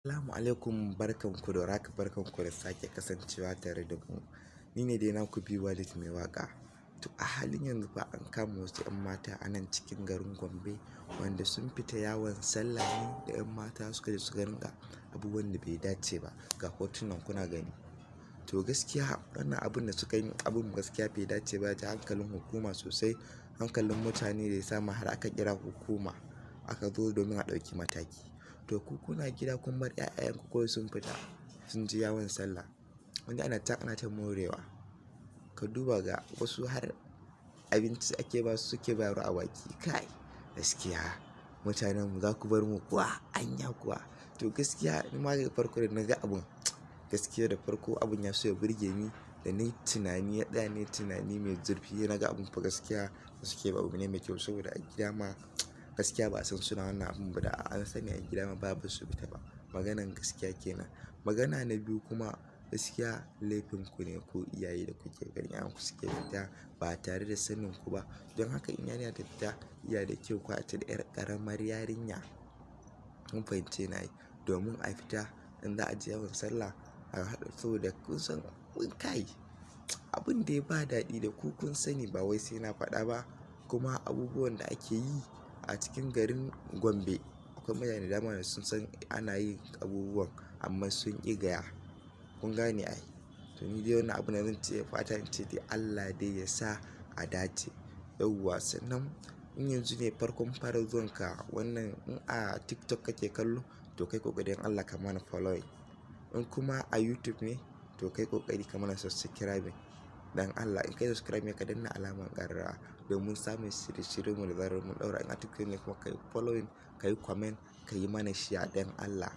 Assalamu alaikum, barkanku da warhaka, barkanku da sake kasancewa tare da mu. Ni ne dai naku B Walid mai waƙa. To, a halin yanzu fa an kama wasu 'yan mata a nan cikin garin Gombe wanda sun fita yawon sallah ne da 'yan mata suka je suka rinƙa abubuwan da bai dace ba. Ga hotunan kuna gani. To gaskiya wannan abun da suka yi, abun gaskiya bai dace ba, ya ja hankalin hukuma sosai, hankalin mutane da ya sama har aka kira hukuma aka zo domin a ɗauki mataki. To ku kuna gida kun bar 'ya'yanku kawai sun fita sun je yawon sallah. Wanda ana can ana ta morewa. Ka duba ga wasu har abinci ake ba su suke bayarwa a baki. Kai gaskiya mutanen mu za ku bar mu kuwa? Anya kuwa. To gaskiya ni ma daga farko da na ga abun, gaskiya da farko abun ya so ya burge ni, da nayi tunani, na tsaya nayi tunani mai zurfi, na ga abun fa gaskiya da suke ba abu ne mai kyau saboda a gida ma gaskiya ba a san suna wannan abun ba, da an sani a gida ma ba a bar su fita ba. Maganan gaskiya kenan. Magana na biyu kuma, gaskiya laifin ku ne ku iyaye da kuke barin 'ya'yanku suke fita ba tare da sanin ku ba. Don haka in yarinya ta fita, iya da kyau ku haɗa da 'yar ƙaramar yarinya. Kun fahimce ni ai. Domin a fita in za a je yawon sallah a haɗu saboda kun san kai abun dai ba daɗi da ku kun sani ba wai sai na faɗa ba. Kuma abubuwan da ake yi a cikin garin Gombe, akwai mutane da dama da sun san ana yin abubuwan amma sun ƙi gaya. Kun gane ai. To ni dai wannan abun da zan ce fata in ce dai Allah dai ya sa a dace. Yauwa, sannan in yanzu ne farkon fara zuwan ka wannan, in a TikTok kake kallo, to kai ƙoƙari don Allah ka mana following. In kuma a YouTube ne, to kai ƙoƙari ka mana subscribing. Dan Allah in kai subscribe ka danna alamar ƙararrawa domin samun shirye-shiryen mu da zarar mun ɗaura. In a TikTok ne kuma ka yi following, ka yi comment, ka yi mana share don Allah.